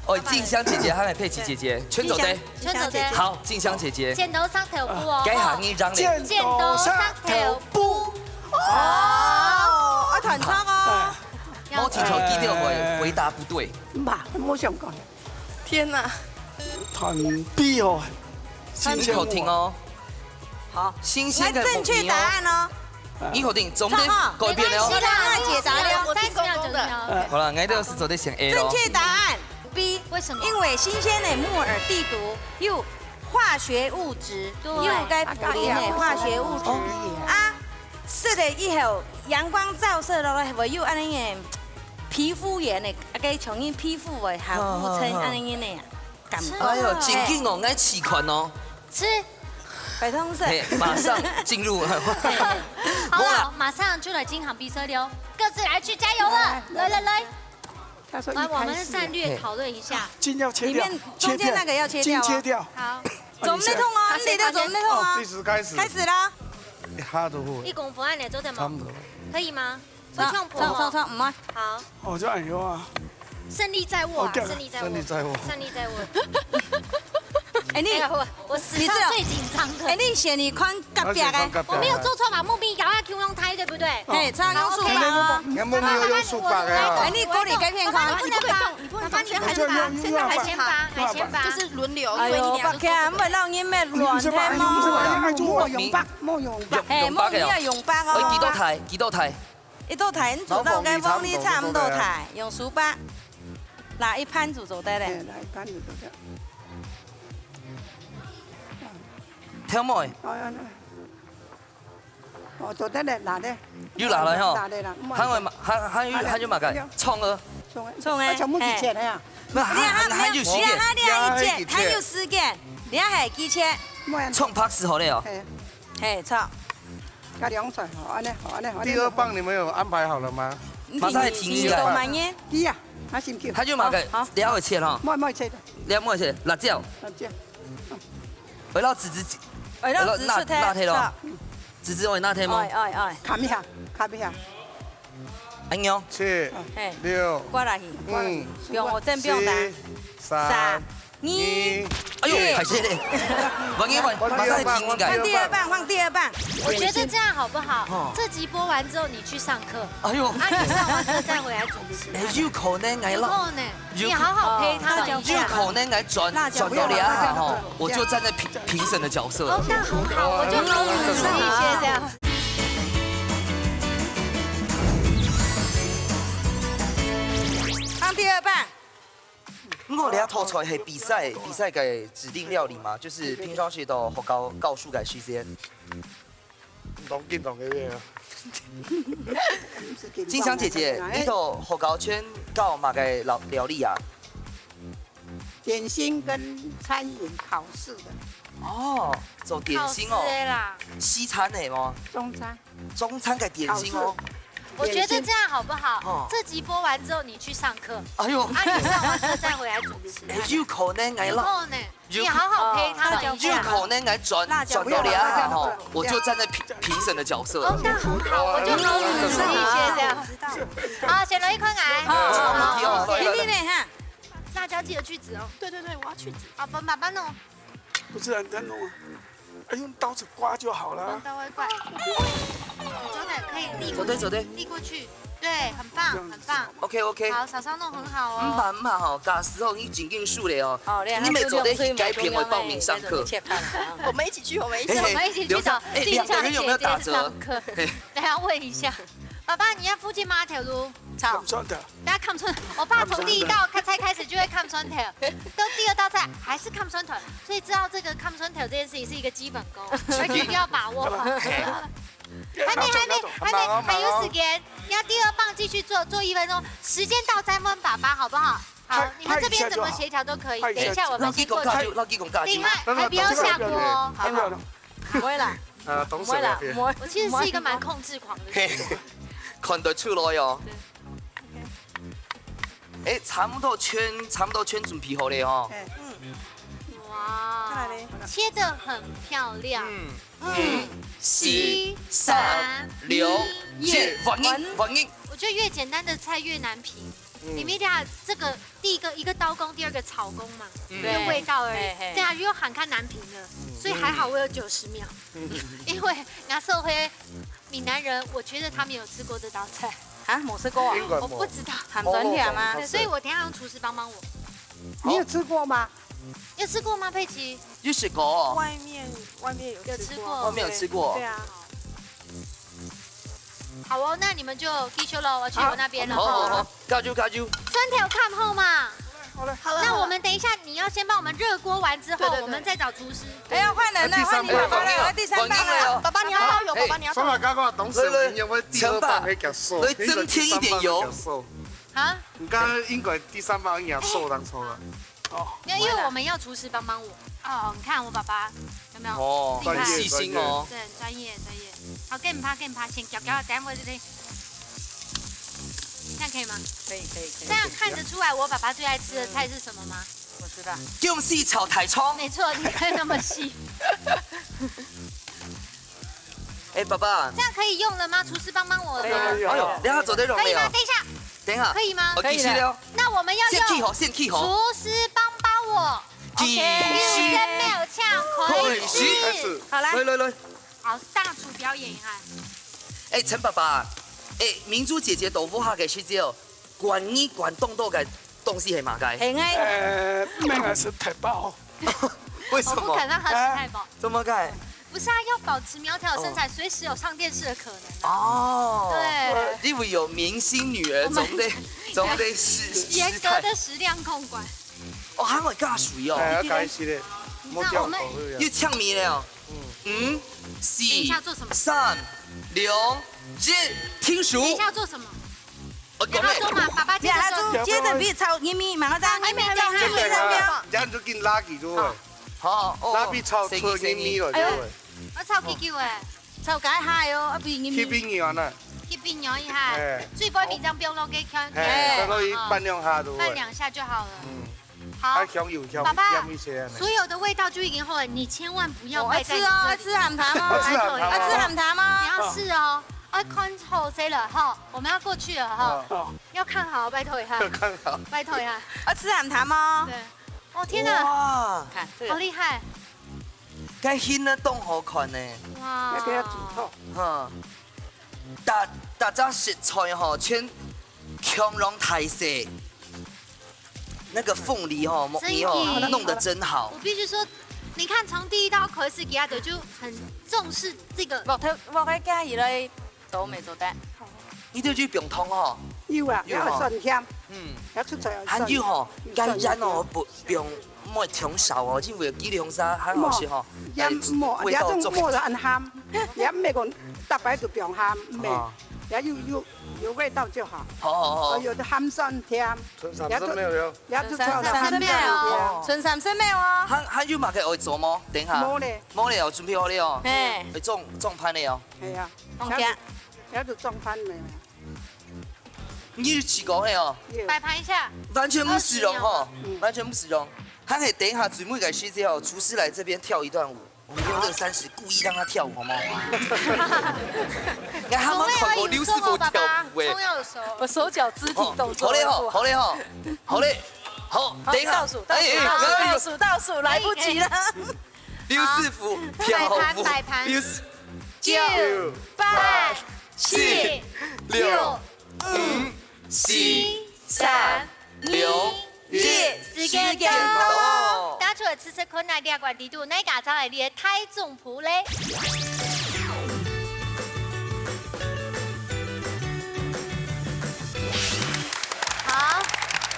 哦，靜香姐姐還有佩奇姐姐，全做得。靜香，全做得。好，靜香姐姐。剪刀石頭布哦。該下你讓咧。剪刀石頭布。哦，愛彈唱哦。哎。無聽著，記得會回答不對。媽，無相干。天哪。彈筆哦，你好聽哦。 好，新鮮个木米哦。來，正確答案哦。你確定？總得改變了哦。錯哈，沒關係啦，那解答了。我聽公公的。三十秒，九十秒，OK。好了，𠊎兜係做得選A咯。正確答案B。為什麼？因為新鮮个木耳蒂肚有化學物質，對。有該普林个化學物質。哦。啊，食了以後，陽光照射落來，會有恁樣个皮膚炎个，該像人皮膚會好，好，好，好。烏青恁樣个感覺。哎喲，真緊哦，𠊎試看哦。 吃。白湯水。嘿，馬上進入。好了，無啦。馬上就來進行比賽了，各自來去加油了。來，來，來。他說一開始啊。來，我們的戰略討論一下。筋要切掉，裡面中間那個要切掉哦。切掉，筋切掉。好。做毋得動哦，你的做毋得動哦。哦，計時開始。開始啦。一下就好。一公分恁樣做得嗎？差不多。可以嗎？ 會痛苦哦。好，好，好，好，毋愛。好。哦，就恁樣啊。勝利在握啊，哦，這樣。勝利在握，勝利在握。勝利在握。哎，你，哎呀，我，我史上最緊張的。你知道，哎，你選你看隔壁个。我選你看隔壁个。我沒有做錯吧？木米搞到共樣大，對不對？哦。嘿，差不多四百哦。你看木米有四百个哦。哎，你過來這片看。爸爸，你不能動，你不能動，先喊爸爸，先喊爸爸。先喊爸爸，先喊爸爸。就是輪流，哎喲，所以你倆就坐這個。別看，毋好讓你們亂，嘿嘛。莫用吧，莫用吧。嘿，木米愛用吧哦。哎，幾多大？幾多大？ 一道大，你做到該黃梨差毋多大，用手剝。拿一盤就做得咧。哎，拿一盤就做得。挑妹。哎呀，那。哦，做得了，拿的。又拿了吼。拿的啦，還有嘛，還，還有，還有麼个？蔥啊。蔥啊。蔥啊，啊，全部幾錢的呀？嘿。那還，還，還有時間。你看，你看，你看，你看，還有時間，你看，還有幾錢？蔥白絲好了哦。嘿。嘿，蔥。加涼水，好，按呢，好，按呢，好，按呢。第二棒你們有安排好了嗎？馬上來聽一下。你講嘛呢？對呀，他先去。還有麼个？好，好。了解哈。莫，莫切的。了解，辣椒。辣椒。 會落滋滋，會落滋出來，辣，辣忒咯。是啊。滋滋會辣忒無？哎，哎，哎。看一下，看一下。哎喲。七、嘿，六、過來去。五、用我正不用打。四、三、三、二。哎喲，一。歹勢咧。無要緊，馬上來聽應該。換第二棒，換第二棒。我覺得這樣好不好？哦。這集播完之後，你去上課。哎喲。啊，你上完課再回來主持。哎，有可能哎咯。有可能。 你好好陪他們一下。有可能來轉，辣椒，轉到這下吼，不要，不要。我就站在評，評審的角色了。哦，那很好，我就好主持一些這樣。放第二棒。毋過你這道菜係比賽，比賽个指定料理嘛，就是平常時到學校教書个時間。 當緊張个咩啊？金香姐姐，你到學校全教麼个料，料理啊？點心跟餐飲考試的。哦，做點心哦。考試的啦。西餐的嗎？中餐。中餐个點心哦。考試。我覺得這樣好不好？哦。這集播完之後，你去上課。哎喲。啊，你上完課再回來主持。哎，有可能哎咯。有可能。 你好好陪他們一下。有可能來轉，辣椒，轉到這下吼，不要，辣椒，不要。我就站在評，評審的角色了。哦，那很好，我就好主持一些這樣。好，選了一塊來。好，好，好，好，好。你，你呢，哈？辣椒記得去籽哦。對，對，對，我要去籽。好，分爸爸弄。不是很難弄啊，哎，用刀子刮就好了。用刀刮。真的可以递過去，做得，做得。遞過去。 對，很棒，很棒。OK，OK。好，嫂嫂弄很好哦。毋怕，毋怕吼，假使吼，你真緊輸咧哦，哦，你做得去改變，會報名上課。我們一起去，我們一起去。嘿，嘿，我們一起去找靜香姐姐上課。留下，哎，兩個人有沒有打折？嘿。等下問一下，爸爸，你要附近嗎？頭路，好。看穿的。大家看穿，我爸從第一道菜開始就會看穿頭，到第二道菜還是看穿頭，所以知道這個看穿頭這件事情是一個基本功，而且一定要把握好。嘿。 還沒，還沒，還沒，還有時間。你要第二棒繼續做，做一分鐘，時間到再問爸爸好不好？好，你們這邊怎麼協調都可以。等一下我們先過去。老弟講加油，老弟講加油。另外，還不要下鍋哦，好不好？不會啦，呃，懂手那邊。不會啦，我其實是一個蠻控制狂的人。嘿，看得出來哦。對。 哎，差不多全，差不多全準備好了哦。嘿。哇，再來咧。切得很漂亮。嗯，嗯，五、四、三、六、一，換人，換人。我覺得越簡單的菜越難評。嗯。你們這下這個第一個，一個刀工，第二個炒工嘛，嗯。就味道而已。嘿，嘿。對啊，又喊看難評了，嗯。所以還好我有九十秒。嗯。因為拿手黑 閩南人，我覺得他們有吃過這道菜。啊，無食過啊？應該無。我不知道。鹹酸甜嗎？對，所以我等一下讓廚師幫幫我。你有吃過嗎？有吃過嗎，佩奇？有食過。外面，外面有吃過。有吃過。外面有吃過。對啊。好哦，那你們就繼續咯，我去我那邊了。好，好，好，加油，加油。酸甜看後嘛。 好了，好了，那我們等一下，你要先幫我們熱鍋完之後，對，對，對。我們再找廚師。哎呀，換人了，換你爸爸了，第三棒了。爸爸，你要倒油，爸爸，你要倒油。哎，上來剛剛董事長因為第二棒還較瘦，來增添一點油。啊？你剛剛應該第三棒應該瘦當瘦了。哦。沒有，因為我們要廚師幫幫我。哦，你看我爸爸有沒有？哦，厲害。很細心哦。對，專業，專業。好，更毋怕，更毋怕，先攪攪，等下我這邊 這樣可以嗎？可以，可以，可以。這樣看得出來我爸爸最愛吃的菜是什麼嗎？我知道。薑絲炒大蔥。沒錯，你看那麼細。哎，爸爸。這樣可以用了嗎？廚師幫幫我了嗎？可以了，可以了。哎喲，等下做得用了哦。可以嗎？等一下。等一下。可以嗎？哦，繼續了。那我們要用先起火，先起火。廚師幫幫我。繼續。OK。六十秒，開始。開始。好，來。來，來，來。 好，大廚表演一下。哎，陳爸爸，哎，明珠姐姐到屋下个時節哦，關你關當多个東西係麼个？係个。呃，應該係忒飽。為什麼？我不可讓她吃太飽。怎麼个？不是啊，要保持苗條的身材，隨時有上電視的可能啊。哦。對。因為有明星女兒，我們總得，總得食，食太。嚴格的食量控管。哦，還會加水哦。哎，要加一些咧，你知道我們莫掉口味啊。又嗆你了哦。 嗯，四、等一下做什麼？三、兩、一，停手。等一下做什麼？我講咩？你還要做嗎？爸爸接著做。你還要做，接著比炒玉米，馬上炒玉米，炒玉米，炒玉米，炒玉米。這樣就緊拉起，對不對？好，哦，拉比炒出玉米了，對不對？哎呦，我炒幾久哎？炒該下喲，啊比玉米。去冰牛啊，去冰牛一下，哎，水杯冰上冰落去，看，哎，看，放落去拌兩下，對不對？拌兩下就好了。嗯。 好，啊，香油香，爸爸，香一些啊。所有的味道就已經好了，你千萬不要敗在你這裡。我愛吃哦，愛吃鹹淡哦，愛吃鹹淡哦。拜託一下。愛吃鹹淡哦。你要試哦，愛看好勢了哈，我們要過去了哈，啊。要看好，拜託一下，看好。拜託一下。愛吃鹹淡哦。對，哦天哪，哇，看這個。好厲害，該形呢當好看呢。哇，要給它煮透。哈，大大家食材吼，全共樣大細。 那個鳳梨吼，木耳吼，真硬。弄得真好。我必須說，你看從第一道開始，佢兜就很重視這個。落頭，落个加起來都沒做得。你兜就放糖吼。有啊，有吼。也會酸甜，嗯。也出菜會酸。還有吼，有酸有甜。該煙哦，不，不用，莫忒少哦，因為幾兩下還好食吼。無，也無，哎，味道重。也種無得恁鹹，也毋係講逐擺都放鹹，毋係，哦。也有，有，有味道就好。好，好，好。哦，有的鹹酸甜。 春三生沒有了。也就做了。春三生沒有。春三生沒有哦。還，還有麼个愛做無？等一下。無咧。無咧哦，準備好咧哦。嘿。愛裝，裝盤咧哦。係啊。OK。也就裝盤咧。你有試過嘿哦？有。擺盤一下。完全毋使用吼，二十秒。嗯。完全毋使用。還係等一下最尾个時節哦，廚師來這邊跳一段舞。 我們用這個三十故意讓他跳舞，好嗎？你還沒有看過劉師傅跳舞欸。重要的時候。我手腳肢體動作哦，好嘞吼，不好。好嘞吼，好嘞，好，好，等一下，倒數，倒數，哎，倒數，哎，倒數，倒數，來不及了。劉師傅跳舞，擺盤，擺盤。劉師，九、八、七、六、五、四、三、兩、一，時間到。時間到。拿出來試試看，哪一款味道，哪一家正係你个大總鋪咧？好，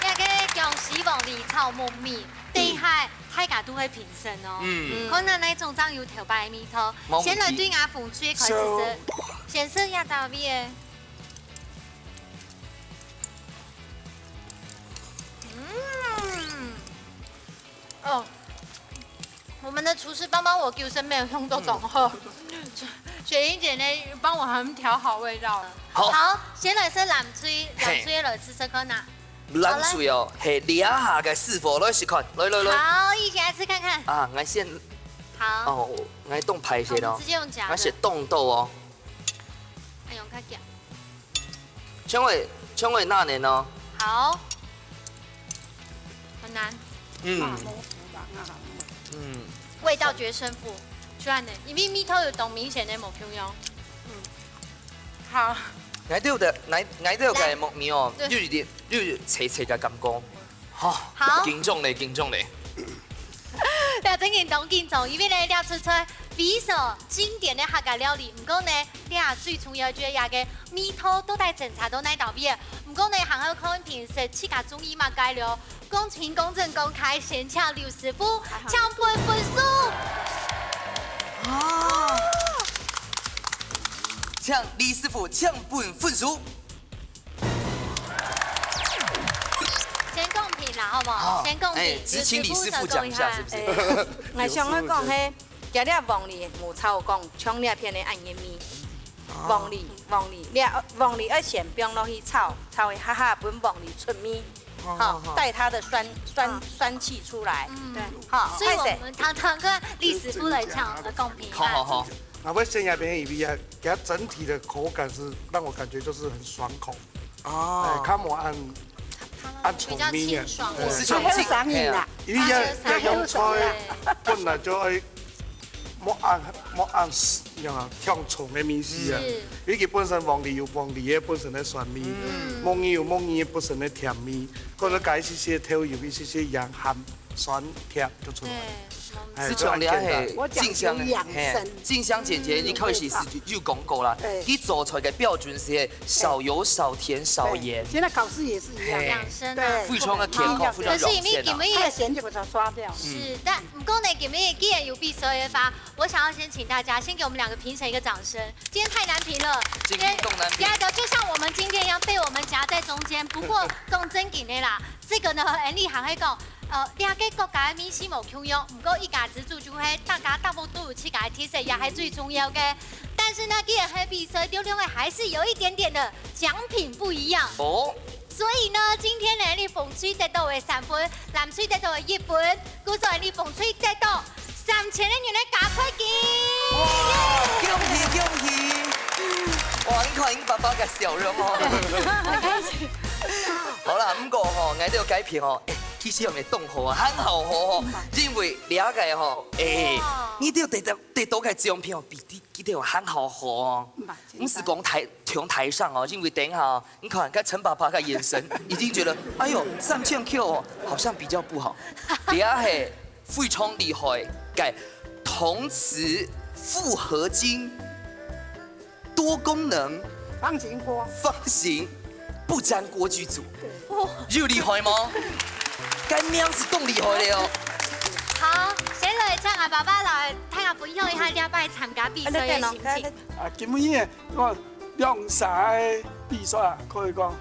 這個薑絲黃梨炒木耳，等一下大家都會評審哦。嗯。看哪一種正有頭擺个味道。無問題。先來對阿鳳最開始食，先食這道味个。 嗯，哦，我們的廚師幫幫我，九生沒有用到總和。嗯。雪玲姐呢，幫我他們調好味道了。好。好，先來食藍隊，嘿。藍隊來試試看啊。藍隊哦，嘿，這下个師傅來試看，來，來，來。好，一起來吃看看。啊，𠊎先，好。哦，𠊎當歹勢咯。好，你直接用夾的。𠊎先動刀哦。哎，用較強。 像會，像會那年哦。好。很難。嗯。嗯。味道決勝負，就恁呢，因為味道有當明顯个無共樣。嗯。好。𠊎兜个，𠊎兜个木耳哦，對。有一點，有一點脆脆个感覺。 好，好。緊張咧，緊張咧。這真緊張，緊張，因為呢，這出菜非常經典个客家料理。毋過呢，這最重要就係這個味道到底精差到哪到位啊？毋過呢，還愛看評審自家中意麼个了。公平、公正、公開，先請劉師傅，請分分數。啊。請劉師傅，請分分數。 先公平啦，好不好？好，先公平，哎，執勤理事副講一下，是不是？哎，𠊎想要講，嘿，今日黃梨無炒講，像這片个恁入味。哦。黃梨，黃梨，你愛，黃梨愛先放落去炒，炒一下下，分黃梨出味，好，好，好。帶它的酸，酸，啊。酸氣出來。嗯。對。好，所以我們常常跟理事副來搶，呃，公平啊。好，好，好。啊，𠊎先這片，因為啊，它整體的口感是讓我感覺就是很爽口。 哦。哎，較無恁，恁重味个。比較清爽。哎。係重味，還有酸味啦。因為這，啊，這樣菜本來就愛莫恁，莫恁，啊，忒重个味緒啊。是。尤其本身黃梨有黃梨个本身个酸味，嗯。木耳有木耳个本身个甜味，可能加一些些豆油，一些些鹽、鹹、酸、甜就出來了。對。思强你係靜香，我講有養生。嘿，靜香姐姐一開始係有講過啦，對。佢做菜个標準係少油、少甜、少鹽。對，現在考試也是一樣。嘿。養生啊。對。非常个健康，對。非常養生啊。可是因為今日太鹹就把它刷掉。是，但毋過呢，今日既然有比賽个話，我想要先請大家先給我們兩個評審一個掌聲。今天太難評了，今天當難評。今天，今天的就像我們今天一樣被我們夾在中間。不過講正經个啦，這個呢，恁樣還會講，呃，兩個國家个味緒無共樣，毋過一家之煮就係大家大部分都有自家个特色，也係最重要个。但是呢，既然係比賽，對兩個還是有一點點的獎品不一樣。哦。所以呢，今天呢，你紅隊得到个三分，藍隊得到个一分，故所你紅隊得到三千个銀个加菜金。哇！恭喜恭喜！哇，你看你爸爸个笑容哦。很開心。好啦，毋過吼，𠊎兜个改變吼，欸，其實有沒有動吼啊，很好吼，因為了解吼，欸，哇。你兜得到得到个獎品哦，比你佢兜還好吼哦。毋係講台從台上哦，因為等一下哦，你看，看陳爸爸个眼神，已經覺得，哎喲，三千Q哦，好像比較不好。這係非常厲害个銅瓷複合金，多功能，方形鍋。方形，不沾鍋具組。對。有厲害嗎？該名係當厲害了哦。好，先來請阿爸爸來，大家分享一下這擺參加比賽个心情。啊，今日个 講兩儕个比賽啊，可以講，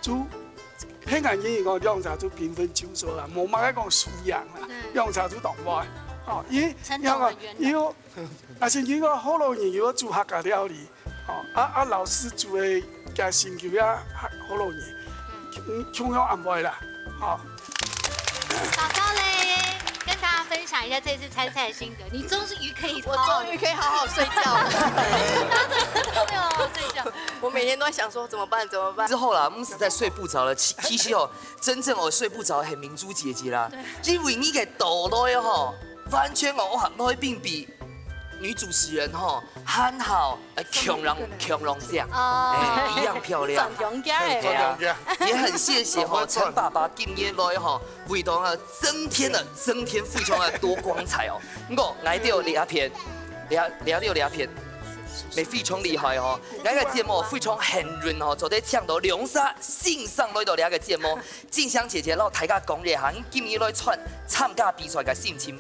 就很簡單講，兩儕就平分秋色啦，無麼个講輸贏啦，嗯。兩儕就同伴。哦，因為，成同很圓滿。因為，而且如果學老人有煮客家料理，哦，啊，啊，老師煮个加心球啊，學老人，嗯，共樣安排啦，哦。嫂嫂嘞，跟大家分享一下這次參賽的心得。你終於可以好好，我終於可以好好睡覺了。他真的都沒有好好睡覺。我每天都在想說怎麼辦，怎麼辦？之後啦，我們實在睡不著了。其，其實哦，真正哦睡不著的是明珠姐姐啦，對。因為你个到來吼，完全哦，哇，來賓比女主持人吼，還好，呃，共樣，共樣靚，哦。哎，一樣漂亮。轉強家的。對啊，也很謝謝吼，陳爸爸今日來吼， 為到啊，增添了，增添非常个多光彩哦。毋過，𠊎兜這片，這，這兜這片，也非常厲害哦。𠊎个節目非常幸運哦，做得請到兩儕先生來到這个節目。靜香姐姐，摎大家講一下，你今日來參，參加比賽个心情。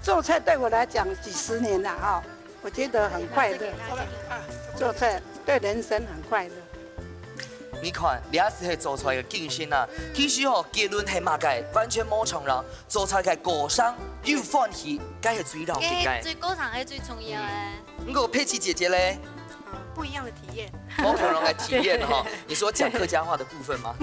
做菜對我來講幾十年了哈，我覺得很快樂。做菜對人生很快樂。 你看，這就係做菜个精神啊！其實哦，結論係麼个，完全無重要。做菜个過程有歡喜，該係最要緊个。該最過程係最重要个。嗯。毋過佩奇姐姐咧？嗯，不一樣的體驗。無共樣个體驗哈。你說講客家話的部分嗎？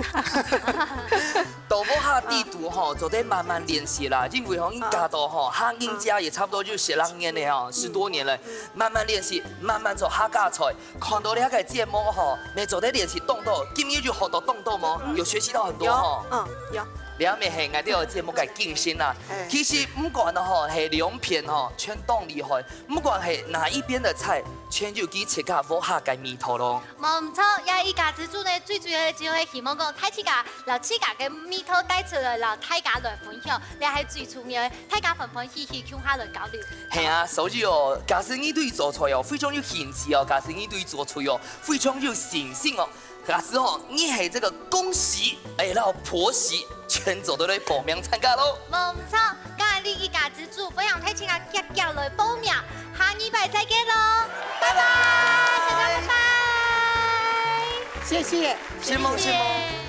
到屋下底肚吼，做得慢慢練習啦，因為吼，你家到吼，客人家也差不多就十零年了吼，十多年了，慢慢練習，慢慢做客家菜。 看到這个節目吼，乜做得練習當多，今日有學到當多無？有學習到很多吼。有，嗯，有。這乜係𠊎兜節目个精神啊。哎。其實毋管吼係兩片吼，全當厲害，毋管係哪一邊个菜，全有佢自家屋下个味道咯。無毋著，這一家之煮呢，最主要就係希望講，大自家摎自家个味道帶出來，摎大家來分享，這係最重要个，大家歡歡喜喜共下來交流。 係啊，所以哦，假使你對做菜哦非常有興趣哦，假使你對做菜哦非常有信心哦，假使哦你係這个公司，哎，摎婆媳全做得來報名參加咯。無毋著，今日一家之煮，歡迎大自家遽遽來報名，下禮拜再見咯，拜拜，大家拜拜。謝謝。承蒙，承蒙。謝謝。